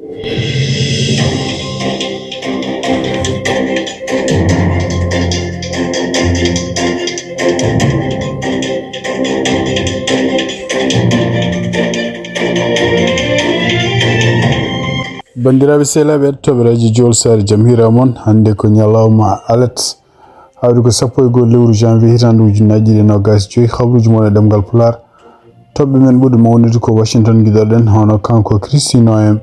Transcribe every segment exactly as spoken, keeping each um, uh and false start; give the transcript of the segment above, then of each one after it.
Banndiraaɓe sehilaaɓe heɗotooɓe radio Jowol Saare, jam hiira mon. Hannde ko ñalawma alet, hawri ko sappo e goo lewru janvier hitaande ujunnaji ɗiɗi e noogas e joyi. Habruuji mon e ɗemngal Pulaar. Toɓɓe men ɓurɗe mawnude ko Washington ngiɗoɗen, hono kanko Christine Noem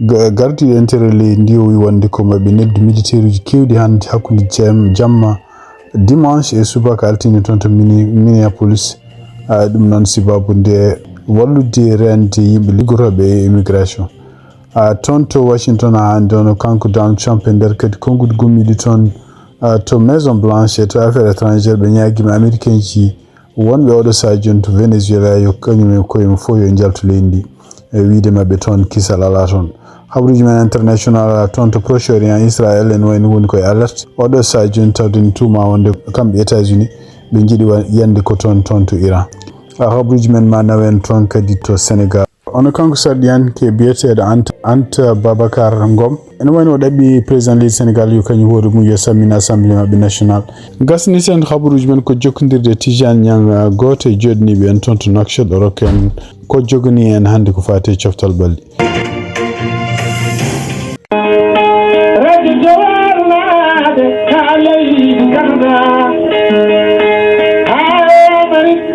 ga-, gardiiɗo intérêt leydi ndi, o wi wonde ko maɓe neldu militaire uji keewɗi hannde hakkunde jam-, jamma dimanche e subaka altine toon to Mini-, Minneapolis. A, ɗum noon sababu nde wallude reende yimɓe liggotooɓe e immigration. A, toon to Washington, a, hannde on kanko Donald Trump e nder kadi konnguɗi gummiiɗi toon, a, to Maison Blanche e to affaires étrangères, ɓe ñaagiima Américain ji wonɓe oɗo sahaa jooni to Venezuela yo kañum e koye mum fof yo njaltu leydi ndi, e wiyde maɓɓe toon kisal alaa toon. Habruuji men international, a, toon to Proche Orient, Israël en wayno woni koye alerte. Oɗo sahaa jooni tawde ne tuuma wonde kamɓe États-Unis ɓe njiɗi wa-, yande ko toon, toon to Iran. A, habruuji men ma nawen toon kadi to Sénégal. Hono kanko sarɗiyanke biyeteeɗo Anta, Anta Babacar Ngom. Ene wayno o ɗaɓɓi président leydi Sénégal yo kañum hoore mum yo sammin assemblée maɓɓe national. Ngasniten habruuji men ko jokkondirde Tijane Niang, gooto e jooɗniiɓe en toon to Nouakchott, o rokka en ko joganii en hannde ko faati e coftal ɓalli. Radio Jowol naaɓe, haa leydi Canada, haa Amérique,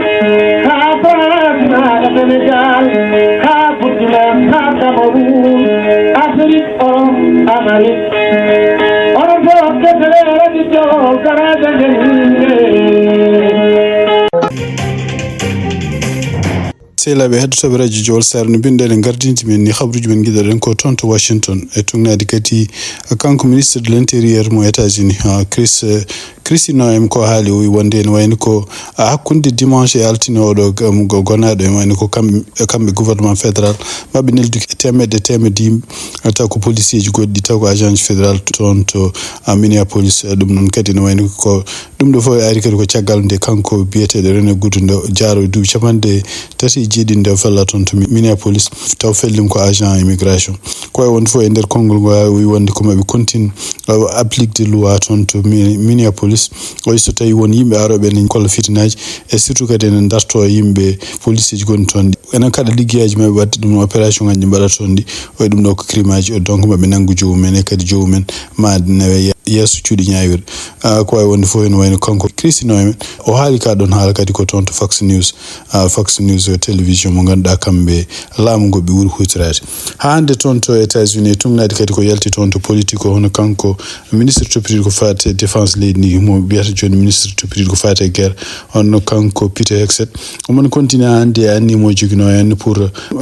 haa France, haa Sénégal, haa Burkina, haa Cameroun, Afrique, Europe, Amérique. Onon fof keɗoɗon Radio Jowol, garaaji amen yimɓe. Sehilaaɓe heɗotooɓe radio Jowol Saare, no mbinɗen e gardinji men ni, habruuji men ngiɗoɗen ko toon to Washington. E tugnaade kadi kanko ministre de l'intérieur mo États-Unis, ha, Chris, eh, Christine Noem ko haali, o wi wonde ene wayno ko, a, hakkunde dimanche e altine oɗo gam-, go-, gonaaɗo, ene wayno ko kam-, kamɓe gouvernement fédéral maɓɓe nelduki teemedde teemedde yimɓe, taw ko policier ji goɗɗi, taw ko agent ji fédéral toon to, a, Minneapolis. Ɗum noon kadi ene wayno ko Ɗum ɗo fof ari kadi ko caggal nde kanko biyeteeɗo René Goudou, nde jaaro e duuɓi capanɗe tati e jeeɗiɗi nde o fella toon to Mi-, Minneapolis, taw fellima ko agent immigration. Ko e wonde fof e nder konngol ngol, o wi wonde ko maɓe continue, uh, appliquer loi toon to Mi-, Minneapolis. O wi so tawi won yimɓe arooɓe ene kolla fitinaaji, e surtout kadi ene darto yimɓe police ji gonɗi toon ɗi. Enen kaɗa liggeyaaji maɓɓe waɗde ɗum opération ngaji ɗi mbaɗata toon ɗi. O wi ɗum ɗo ko crime aji, o donc maɓe nanngu joomum en e kadi joomum en ma nawe ye-, yeeso cuuɗi ñaawirɗe. Ah, ko wayi wonde fof ene wayno kanko Christine Noem, o haali ka ɗon haala kadi ko toon to Fox News. Ah, Fox News ko télévision mo ngannduɗaa kamɓe laamu ngu ɓe ɓuri huutoraade. Haa hannde toon to États-Unis, tugnaade kadi ko yalti toon to politique o, hono kanko ministre toppitiiɗo ko faati e défense leydi ndi, mo wiyata jooni ministre toppitiiɗo ko faati e guerre, hono kanko Peter Hegseth. Omo continue hannde e anniya mo joginoo en pour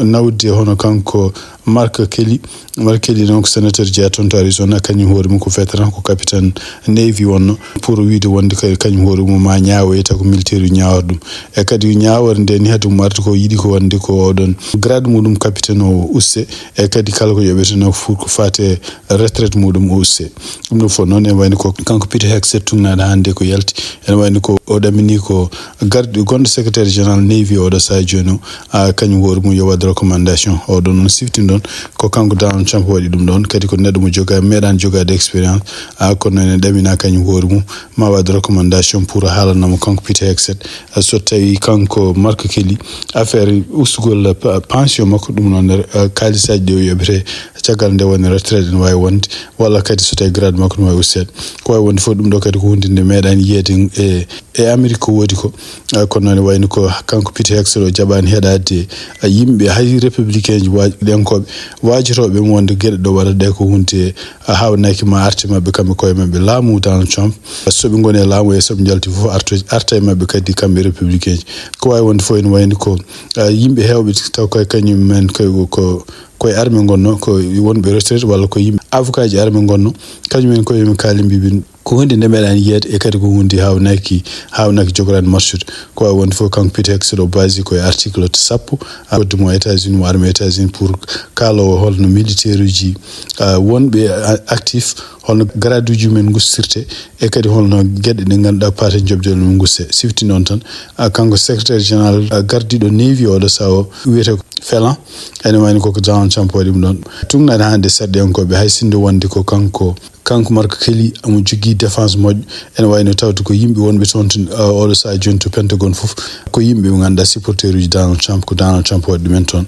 nawde hono kanko Mark Kelly. Mark Kelly noon ko sénateur jeyaa toon to Arizona, kañum hoore mum ko vétéran, ko capitaine Navy wonno, pour wiyde wonde kay kañum hoore mum ma ñaawoye, taw ko militaire uji ñaawata ɗum. E kadi ñaawore nde ni, haade mum arde ko yiɗi ko wonde ko oɗon grade muɗum capitaine o uste, e kadi kala ko yoɓeteno fof ko faati e retraite muɗum o uste. Ɗum ɗo fof noon ene wayno ko kanko Peter Hegseth tugnaɗo hannde ko yalti, ene wayno ko o ɗamini ko garde, gonɗo secrétaire général Navy oɗo sahaa jooni o, a, kañum hoore mum yo waɗ recommandation. Oɗo noon sifti ɗon ko kanko Donald Trump waɗi ɗum ɗon, kadi ko neɗɗo mo joga, meeɗaani jogaade expérience, a, kono ene ɗamina kañum hoore mum ma waɗ recommandation pour haalanamo kanko Peter Hegseth, a, so tawi kanko Mark Kelly affaire ustugol, a, pa-, pension makko, ɗum noon, a, kaalisaaji ɗi o yoɓete caggal nde woni retraite ene waawi wonde, walla kadi so tawi grade makko ne waawi usteede. Ko waawi wonde fof, ɗum ɗo kadi ko huunde nde meeɗaani yiyeede e, e Amérique ko woodi ko. Ah, kono noon wayno ko kanko Peter Hegseth o jaɓaani heɗaade, ah, yimɓe, hay républicain ji waaj-, ɗenkooɓe waajotooɓe mo wonde geɗe ɗo waɗata ɗe ko huunde, ah, haawnaaki ma arte maɓɓe kamɓe koye maɓɓe. Laamu Donald Trump, ah, so ɓe ngoni e laamu e so ɓe njalti fof arto-, arta e maɓɓe kadi kamɓe républicain ji. Ko waawi wonde fof ene wayno ko, ah, yimɓe heewɓe taw koye kañum men koye ko, koye armée ngonno, ko wonɓe retraite walla ko yimɓe avocat ji armée ngonno, kañum en koye men kaali mbiɓe Ko hunde nde meeɗaani yiyeede, e kadi ko hunde haawnaaki, haawnaaki jogoraade marsude. Ko waawi wonde fof, kanko Pete Hegseth o basi ko e article sappo, a, koddu mo États-Unis, mo armée États-Unis pour kaaloowo holno militaire uji, a, wonɓe, a, actif, holno grade uji men ngustirte, e kadi holno geɗe ɗe ngannduɗaa paate joɓde ɗum ngusse. Sifti noon tan, a, kanko secrétaire général, a, gardiiɗo Navy oɗo sawo wiyetee ko Felan, ene wayno koko Donald Trump waɗi ɗum ɗoon. Tugnaade hannde sarɗiyankooɓe, hay sinno wonde ko kanko, kanko Mark Kelly, omo jogii défense moƴƴo, ene wayno tawde ko yimɓe wonɓe toon to, uh, oɗo sahaa jooni to Pentagon fof, ko yimɓe ɓe ngannduɗaa supporter uji Donald Trump, ko Donald Trump waɗi ɗumen toon.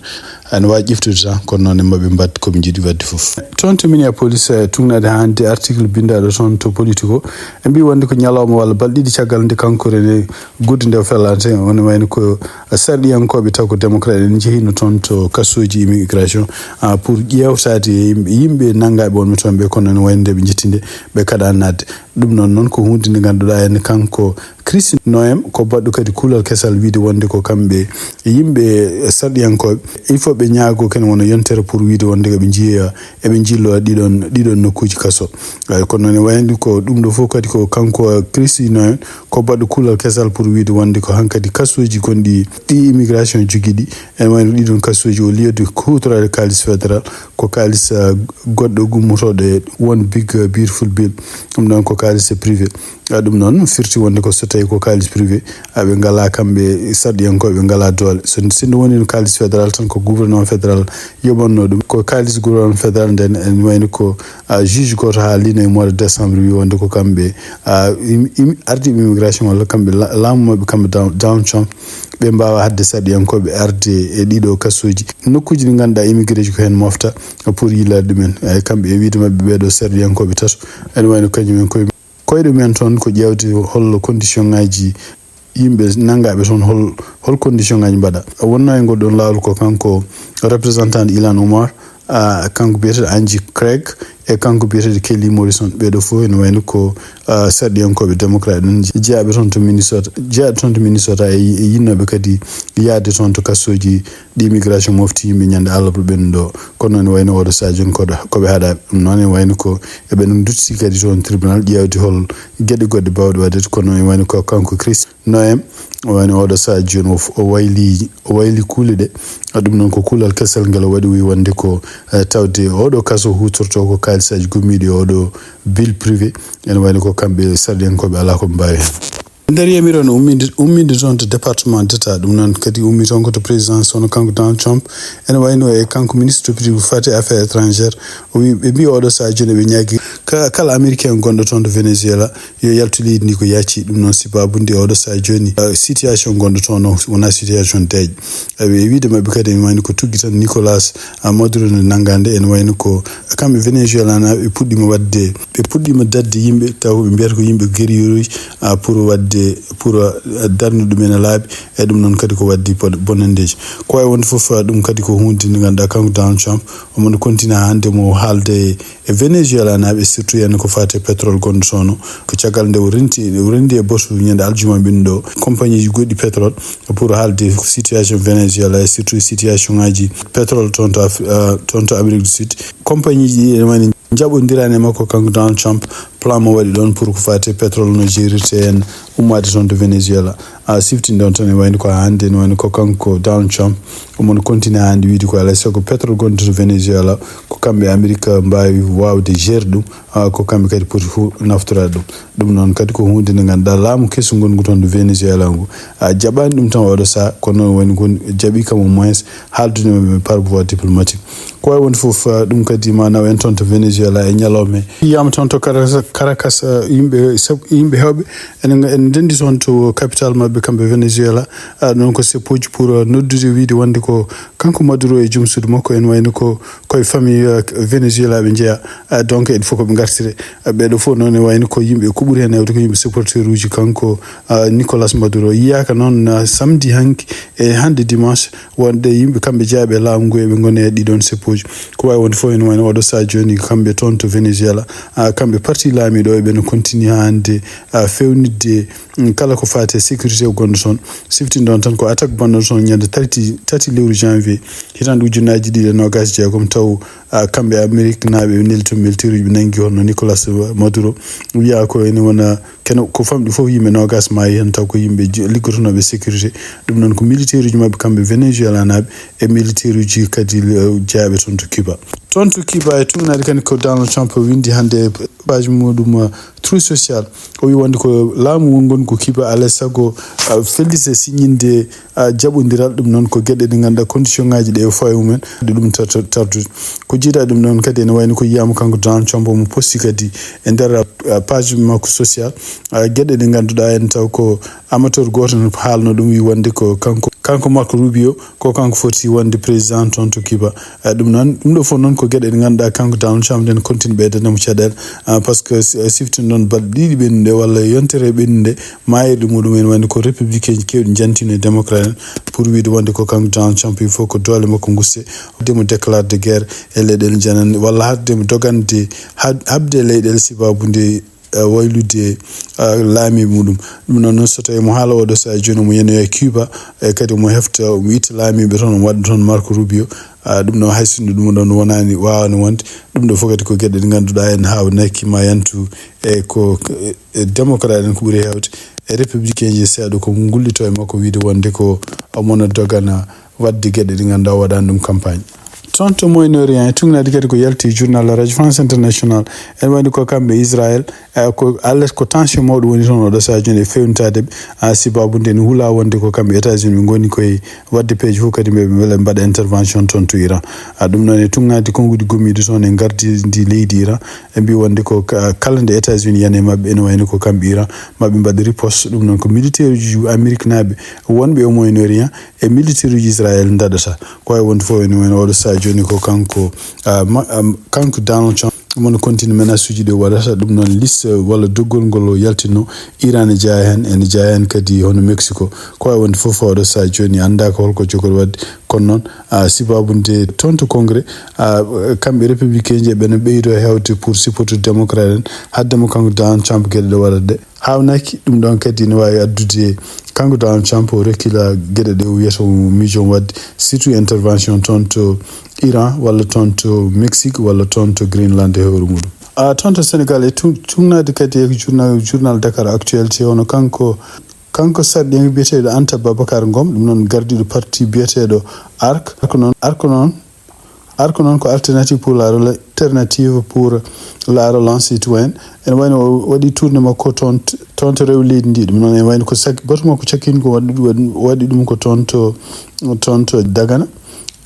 Ene waawi ƴeftude tan, kono noon e maɓɓe mbaɗ ko ɓe njiɗi waɗde fof. Toon to Minneapolis, eh, tugnaade hannde article binndaaɗo toon to Politico, ɓe mbii wonde ko ñalawma walla balɗe ɗiɗi caggal nde kanko René Good nde o fellante, ene wayno ko sarɗiyankooɓe taw ko démocrate en njehino toon to kasooji immigration, ah, pour ƴeewtaade e yimɓe, yimɓe nanngaaɓe wonɓe toon ɓe, kono ene wayno nde ɓe njetti nde ɓe kaɗaani naatde. Ɗum noon, noon ko huunde nde ngannduɗaa en kanko Kristi Noem ko baɗɗo kadi kuulal kesal wiyde wonde ko kamɓe yimɓe sarɗiyankooɓe. Il faut ɓe ñaagoo kene wona yontere pour wiyde wonde ko ɓe njiya, eɓe njillo ɗiɗon, ɗiɗon nokkuuji kaso. Eyi, kono noon e wayde ko ɗum ɗo fof kadi ko kanko Kristi Noem ko baɗɗo kuulal kesal pour wiyde wonde ko hankadi kasooji gonɗi ɗi immigration jogii ɗi. Ene wayno ɗiɗon kasooji o lieu de huutoraade kaalis fédéral ko kaalis, ah, goɗɗo gummotooɗo e one big, ah, beautiful bill. Ɗum ɗoon ko kaalis privé. A, ɗum noon firti wonde ko so tawii ko kaalis privé, a, ɓe ngalaa kamɓe sarɗiyankooɓe, ɓe ngalaa doole. So, sinno woni no kaalis fédéral tan, ko gouvernement fédéral yoɓannoo ɗum. Ko kaalis gouvernement fédéral nden, ene wayno ko, a, juge gooto haalino e mois de décembre, wi wonde ko kamɓe, a, im-, im-, ardiiɓe immigration walla kamɓe la-, laamu maɓɓe, kamɓe Down-, Donald Trump, ɓe mbaawa haɗde sarɗiyankooɓe arde e ɗiɗo kasooji. Nokkuuji ɗi ngannduɗaa immigré ji ko heen mofta pour yillaade ɗumen. Eyi, kamɓe e wiyde maɓɓe ɓeeɗo sarɗiyankooɓe tato, ene wayno kañumen koye Koyɗe men toon ko ƴeewde hol condition ŋaaji yimɓe nanngaaɓe toon, hol, hol condition ŋaaji mbaɗa. Wonnoo e ngol ɗoon laawol ko kanko représentant Ilhan Omar, a, kanko biyeteeɗo Angie Craig e kanko biyeteeɗo Kelly Morrison. Ɓeeɗo fof ene wayno ko, a, sarɗiyankooɓe démocrate ɗum jeyaaɓe toon to Minnesota, jeyaaɓe toon to Minnesota e, e yinnooɓe kadi yahde toon to kasooji ɗi immigration mofti yimɓe ñande alarba ɓennuɗo. Kono noon wayno oɗo sahaa jooni koɗo, ko ɓe haɗa ɗum noon, e wayno ko eɓe ɗum dutti kadi toon tribunal ƴeewde hol geɗe goɗɗe baawɗe waɗde. Kono e wayno ko kanko Chris Noem, wayno oɗo sahaa jooni o f-, o wayli, o wayli kuule ɗe. A, ɗum noon ko kuulal kesal ngal o waɗi, wi wonde ko, eh, tawde oɗo kaso huutorto ko kaalisaaji gummiiɗi e oɗo bill privé. Ene wayno ko kamɓe sarɗiyankooɓe alaa ko ɓe mbaawi heen. Nder yamiron umminde, umminde toon to département d'État, ɗum noon kadi ummi toon ko to présidence, hono kanko Donald Trump, ene wayno e kanko ministre député mo faati affaires étrangères, o wi, ɓe mbi oɗo sahaa jooni ɓe ñaagi ka-, kala américain gonɗo toon to Venezuela yo yaltu leydi ndi ko yaaci. Ɗum noon sababude oɗo sahaa jooni, eh, situation gonɗo toon o wonaa situation deeƴ. Eɓe wiide maɓɓe kadi ene wayno ko tuggi tan Nicolas, ah, Maduro nde nanngaa nde, ene wayno ko kamɓe Venezuela na ɓe puɗɗiima waɗde, ɓe puɗɗiima daɗde yimɓe taw ɓe mbiyata ko yimɓe guerrier uji, ah, pour waɗde, pour, ah, darnude ɗumen e laabi. E ɗum noon kadi ko waɗde bon-, bonanndeeji. Ko wayi wonde fof, ah, ɗum kadi ko huunde nde ngannduɗaa kanko Donald Trump omo no continue hannde mo haalde e Venezuela naaɓe, surtout en ko faati e pétrole gonɗo toon o. Ko caggal nde o renti, o rendi e botu ñande aljuma ɓennuɗo compagnie ji goɗɗi pétrole pour haalde situation Venezuela e surtout situation ŋaaji pétrole toon to Af-, ah, toon to Amérique du Sud. Compagnie ji ɗi ene wayno njaɓondirani e makko kanko Donald Trump, plan mo waɗi ɗoon pour ko faati e pétrole no jeerirte heen ummaade toon to Venezuela. A, siftinɗon tan e wayno ko hannde, ene wayno ko kanko Donald Trump, omo no continue hannde wiyde ko alaa e sago pétrole gonɗo to Venezuela, ko kamɓe Amérique mbaawi waawde gérer ɗum, a, ko kamɓe kadi poti hu-, naftoraade ɗum. Ɗum noon kadi ko huunde nde ngannduɗaa laamu kesu ngongu toon to Venezuela ngu, a, jaɓaani ɗum tan oɗo sahaa, kono noon wayno ngon jaɓi kam au moins haaldude maɓɓe par voie diplomatique. Ko wayi wonde fof, a, ɗum kadi ma naw en toon to Venezuela e ñalawma. Yiyama toon to Caracas, Caracas, a, yimɓe sab-, yimɓe heewɓe ene, ene ndenndi toon to capital maɓɓe kamɓe Venezuela. A, ɗum noon ko seppoji pour, a, noddude wiyde wonde ko kanko Maduro e joom suudu makko, ene wayno ko koye famille, a, Venezuela ɓe njeyaa. A, donc eɗe fof ko ɓe ngartire. A, ɓeeɗo fof noon ene wayno ko yimɓe ko ɓuri heen heewde ko yimɓe supporter uji kanko, a, Nicolas Maduro. Yiyaaka noon, a, samedi hanki e hannde dimanche wonde yimɓe kamɓe jeyaaɓe e laamu ngu eɓe ngoni e ɗiɗon seppoji. Ko wayi wonde fof ene wayno oɗo sahaa jooni kamɓe ɓe toon to Venezuela. Ah, kamɓe parti laamiiɗo o, ɓe no continue haa hannde, ah, fewnitde, mm, kala ko faati e sécurité gonɗo toon. Siftin ɗoon tan ko attaque banndo toon ñande tati, tati lewru janvier, hitaande ujunnaaji ɗiɗi e noogaas e jeegom, taw, ah, kamɓe Ameriknaaɓe ɓe neldi toon militeeruuji ɓe nanngi hono Nicolas Maduro. Wiyaa ko ene wona kene ko famɗi fof yimɓe noogaas maayi heen, taw ko yimɓe ji-, liggotonooɓe sécurité. Ɗum noon ko militeeruuji maɓɓe kamɓe Venezuelanaaɓe e militeeruuji kadi, eh, jeyaaɓe toon to Cuba. Toon to Cuba e tuugnaade kadi ko Donald Trump winndi hannde e page muɗum, eh, Truth Social. O wi wonde ko laamu ngu ngoni ko Cuba alaa e sago, eh, fellita siññinde, eh, jaɓondiral. Ɗum noon ko geɗe ɗe ngannduɗaa condition ŋaaji ɗe o fawi mumen, ɗe ɗum tar-, tar-, tardude. Ko jiidaa ɗum noon kadi ene wayno ko yiyaama kanko Donald Trump omo posti kadi e nder, eh, page makko social, eh, geɗe ɗe ngannduɗaa en taw ko amateur gooto no haalno ɗum, wi wonde ko kanko, kanko Marco Rubio, ko kanko foti wonde président toon to Cuba. Eh, ɗum noon, ɗum ɗo fof noon ko geɗe ɗe ngannduɗaa kanko Donald Trump nden continue ɓeydande mo caɗeele, ah, par ce que si, siftin ɗoon balɗe ɗiɗi ɓennuɗe walla yontere ɓennude, maayirɗe muɗum en wonde ko républicain ji keewɗi njantino e démocrate en pour wiide wonde ko kanko Donald Trump il faut ko doole makko ngusse, haɗde mo déclare de guerre e leyɗeele jananɗe walla haɗde mo dogande, ha-, haɓde e leyɗeele sababu nde, eh, waylude, eh, laamiiɓe muɗum. Ɗum noon, noon so tawii mo haala oɗo sahaa jooni omo yanoya Cuba, e kadi omo hefta, omo itta laamiiɓe toon, omo waɗa toon Marco Rubio. Ah, ɗum ɗo hay sinno ɗum ɗon wonaani, waawaani wonde. Ɗum ɗo fof kadi ko geɗe ɗe ngannduɗaa en haawnaki ma yantu e ko, e, e démocrate en ko ɓuri heewde. E républicain ji seeɗa ko ngullitoo e makko wiide wonde ko omo no dogana waɗde geɗe ɗe ngannduɗaa o waɗaani ɗum campagne. Toon to Moyen-Orient, e tuugnaade kadi ko yalti journal Radio France International, en wayno ko kamɓe Israël, eh, ko Allah ko tension mawɗo woni toon oɗo sahaa jooni e fewnitaade ɓe, ah, sababu nde ne hula wonde ko kamɓe États-Unis ɓe ngoni koye waɗde peeje fof kadi ɓe mbele mbaɗa intervention toon to Iran. Ah, ɗum noon e tuugnaade konnguɗi gommiiɗi toon e ngardi ndi leydi Iran, ɓe mbi wonde ko ka-, kala nde États-Unis yani e maɓɓe ene wayno ko kamɓe Iran, maɓɓe mbaɗa riposte. Ɗum noon ko militaire uji Amérique naaɓe wonɓe e Moyen-Orient e militaire uji Israël ndaɗata. Ko wawi wonde fof ene wayno oɗo sahaa jooni ko kanko, ah, ma-, ah, kanko Donald Trump, mono continue menace uji ɗi o waɗata. Ɗum noon liste walla doggol ngol o yaltinno, Iran ene jeyaa heen, ene jeyaa heen kadi hono Mexico. Ko wawi wonde fof oɗo sahaa jooni anndaa ko holko jogori waɗde. Kono noon, ah, sababu nde toon to Congrès, ah, kamɓe républicain ji ɓe no ɓeydo hewde pour supporter démocrate en, haddema kanko Donald Trump geɗe ɗe waɗata ɗe. Haawnaki ɗum ɗoon kadi ne waawi addude kanko Donald Trump o rekkila geɗe ɗe o wiyata o miijo waɗde, surtout intervention toon to Iran walla toon to Mexique walla toon to Greenland e hoore muɗum. A toon to Sénégal e tu-, tuugnaade kadi e journal, journal Dakar Actualité, hono kanko, kanko sarɗiyanke biyeteeɗo Anta Babacar Ngom, ɗum noon gardiiɗo parti biyeteeɗo ARC. ARC noon, ARC noon ARC noon ko Alternative pour la Rela-, Alternative pour la Relance Citoyenne. Ene wayno o waɗi tournée makko toon, toon to rewo leydi ndi. Ɗum noon ene wayno ko sak-, batu makko cakkitngo waɗi, waɗi, waɗi ɗum ko toon to, toon to Dagana.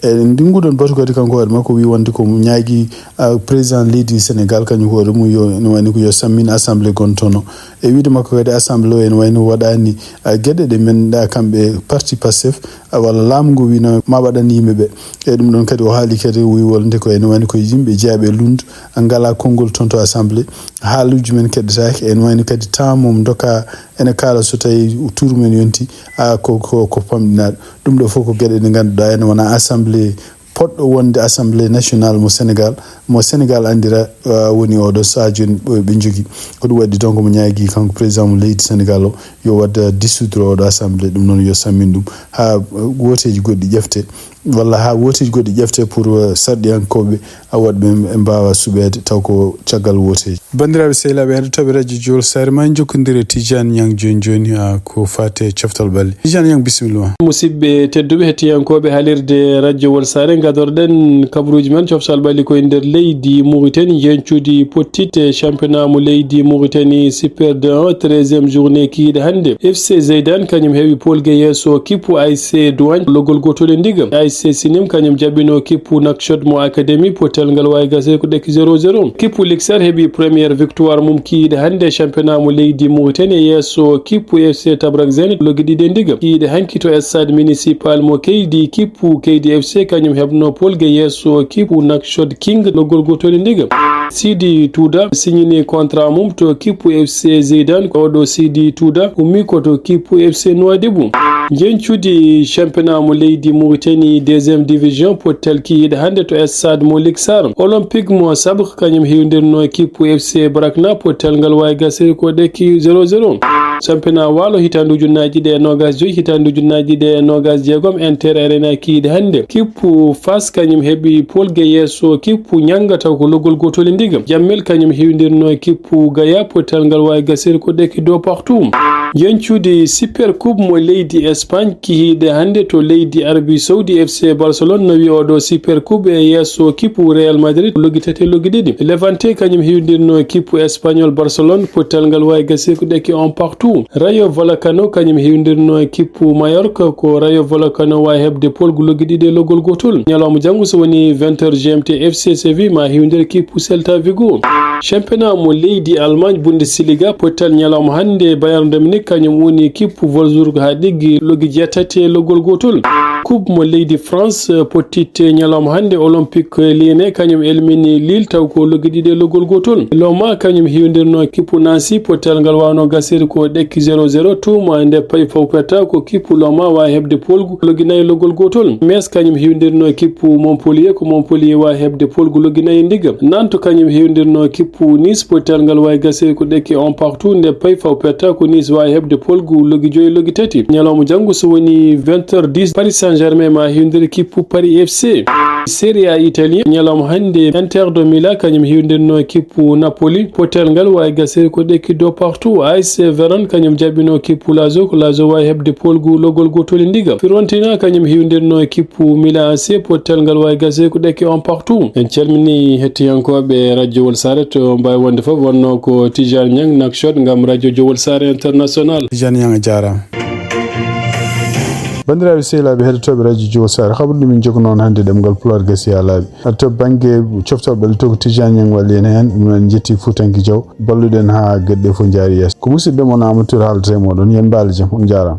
E ndin nguɗon batu kadi kanko hoore makko wi wonde ko ñaagi, ah, président leydi Sénégal kañum hoore mum yo, ene wayno ko yo sammin assemblée gontono. E wiide makko kadi assemblée o ene wayno waɗani, ah, geɗe ɗe men ɗa kamɓe parti Pastef, ah, walla laamu ngu wino ma waɗan yimɓe ɓe. E ɗum ɗon kadi o haali kadi o wi wonde ko ene wayno ko yimɓe jeyaɓe e lundu ngala konngol toon to assemblée. Haaluuji men keɗotaake, ene wayno kadi temps mum doka ene kaala so tawi tour men yonti, a, ko, ko, ko pamɗinaaɗo. Ɗum ɗo fof ko geɗe ɗe ngannduɗaa ene wona assemblée poɗɗo wonde assemblée nationale mo Sénégal, mo Sénégal anndira, ah, woni oɗo sahaa jooni ɓe, ɓe njogii. Ko ɗum waɗi donc mo ñaagi kanko président mo leydi Sénégal o yo waɗ dissoudre oɗo assemblée, ɗum noon yo sammin ɗum haa, eh, wooteeji goɗɗi ƴefte, walla haa wooteeji goɗɗi ƴefte pour, eh, sarɗiyankooɓe a waɗ ɓe ɓe mbaawa suɓeede taw ko caggal wooteeji. Banndiraaɓe sehilaaɓe heɗotooɓe Radio Jowol Saare ma, en njokkondire Tidiane Niang jooni jooni, ah, ko faati e coftal ɓalli. Tidiane Niang, bisimilla ma. Musidɓe tedduɓe hettiyankooɓe haalirde Radio Wol Saare, gadorɗen kabaruuji men coftal ɓalli ko e nder leydi Mauritanie, njencudi pottitte championnat mo leydi Mauritanie Super deux un, treizième journée kiiɗe hannde. F C Zeydan kañum heɓi polge yeeso kippu A S C Douane, loggol gotol e ndiga. A S C Sinim kañum jaɓɓino kippu Nouakchott mo Académie, potel ngal wawi gasde ko ɗekki zéro zéro. Kippu Lixer heɓi première victoire mum kiiɗe hannde championnat mo leydi Mauritanie yeeso kippu F C Tabrak Zenit, loggi ɗiɗi e ndiga. Kiiɗe hanki to stade municipal mo Keydi, kippu Keydi F C kañum heɓno polge yeeso kippu Nouakchott King, loggol gotol e ndiga. Sidi Touda signini contrat mum to kippu F C Zeydan. Oɗo Sidi Touda ummi ko to kippu F C Nouadhibou. Njencudi championnat mo leydi Mauritanie deuxième division pottal kihiiɗe hannde to stade mo Liksar. Olympique mo Sabr kañum hiwdirno kippu F C Brakna pottal ngal waawi gasiri ko ɗekki zéro zéro. Championnat waalo hitaande ujunnaaji ɗiɗi e noogas joyi, hitaande ujunnaaji ɗiɗi e noogas jeegom, Inter Arena kihiiɗe hannde. Kippu Fas kañum heɓi polge yeeso kippu ñannga taw ko logol gotol e ndiga. Jammel kañum hiwdirno kippu Gaya pottal ngal waawi gasiri ko ɗekki do partout. Njencudi Super Coupe mo leydi Espagne kihiiɗe hannde to leydi Arabie Saoudi, F C Barcelone nawi oɗo Super Coupe e yeeso kippu Real Madrid loggi tati e loggi ɗiɗi. Levante kañum hiwdirno kippu Espagnol Barcelone pottal ngal waawi gasiri ko ɗekki un partout. Rayo Vallecano kañum hiwdirno kippu Mallorca ko Rayo Vallecano waawi heɓde polgu loggi ɗiɗi e logol gotol. Ñalawma janngo so woni vingt heures G M T, F C Séville ma hiwdir kippu Celta Vigo. Championnat mo leydi Allemagne Bundesliga pottal ñalawma hannde Bayern de Munich kañum woni kippu Wolfsburg haa ɗiggi loggi jeetati e logol gotol. Coupe mo leydi France pottitte ñalawma hannde Olympique Lyonnais kañum elmini Lille taw ko loggi ɗiɗi e logol gotol. Loma kañum hiwdirno kippu Nancy pottal ngal waawno gasiri ko ɗekki zéro zéro tuma nde pay faw petta ko kippu Loma waawi heɓde polgu loggi nayi logol gotol. Metz kañum hiwdirno kippu Montpellier ko Montpellier waawi heɓde polgu loggi nayi e ndiga. Nantes kañum hiwdirno kippu Nice pottal ngal waawi gasiri ko ɗekki un partout nde pay faw petta ko Nice waawi heɓde polgu loggi joyi loggi tati. Ñalawma janngo so woni vingt heures dix Paris Saint-Germain ma hiwdir kippu Paris F C. Serie A Italie ñalawma hannde Inter de Milan kañum hiwdirno kippu Napoli pottal ngal waawi gasiri ko ɗekki do partout. A S Verona kañum jaɓɓino kippu Lazio ko Lazio waawi heɓde polgu logol gotol e ndiga. Fiorentina kañum hiwdirno kippu Milan A C pottal ngal waawi gasiri ko ɗekki un partout. En calmini hettiyankooɓe radio Wolsare to mbaawi wonde fof wonno ko Tijani Niang Nakshot ngam radio jo Wolsare International. Tijani Niang a jaaraama. Banndiraaɓe sehilaaɓe heɗotooɓe radio jo Wolsare, habaruuji ɗi min njogano on hannde ɗemngal Pulaar gasi haa laaɓi. To bannge coftal ɓalli to ko Tijani Niang walli en heen, min njetti Fuutanke Jaw, balluɗen haa geɗe ɗe fof njaari yeeso. Ko musidɗo mon Amadou Touré haalata e mooɗon, yen mbaali jam, on njaaraama.